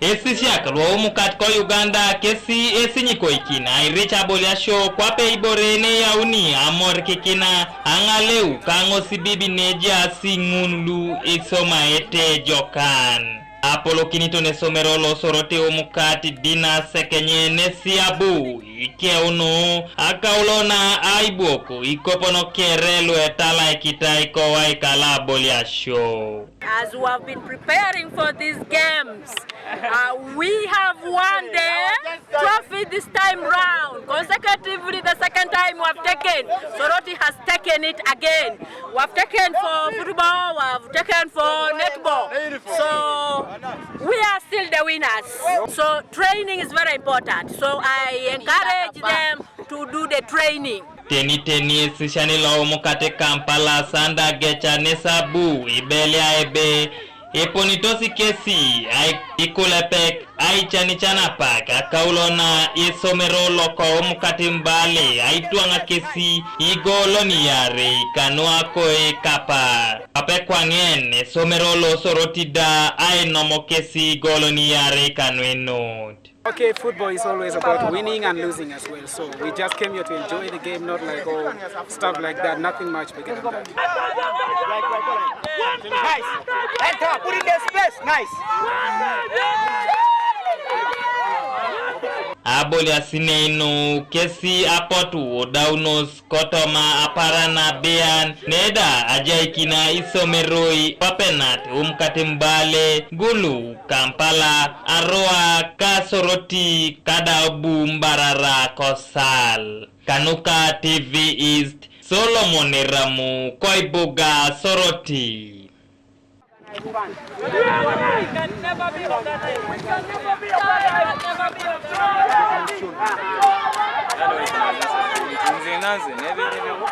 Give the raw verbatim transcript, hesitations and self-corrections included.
Esisiak lwa omukat ko Uganda kesi esinyikoikina airich aboliasio kwape ibore neyauni amorikikina aŋaleu kaŋosibib nejaas ŋun lu isomaete ejokan. Apolokiniton esomero lo Soroti omukat Dina Sekenye nesi abu ikeuno akaulo na aibuok ikopono kere lu etalaikitai kowai kala aboliasio. As we have been preparing for these games, uh, we have won the trophy this time round. Consecutively, the second time we have taken, Soroti has taken it again. We have taken for football, we have taken for netball. So we are still the winners. So training is very important. So I encourage them to do the training. Teni teni esisiani lo omukat Kampala Sanda Gecha nesi abu ibelia ebe eponitosi kesi ai-, ikulepek aichanichan apak akaulo na esomero loko omukat Mbale aitwaŋa kesi igoolon iarei kanu akoe kapa. Kwape kwaŋen esomero lo Soroti da ainomo kesi igoolon iarei kanu enot. Okay, football is always about winning and losing as well. So we just came here to enjoy the game, not like, oh, stuff like that. Nothing much bigger than that. Nice. Enter, put in the space. Nice. Aboliasinei nu kesi apotu odaunos kotoma aparan abian neda ajaikina isomeroi papenat omukat Mbale, Gulu, Kampala, Arua, ka Soroti, ka da abu Mbarara ko Sal. Kanuka T V East, Solomon Eramu, koibuga Soroti.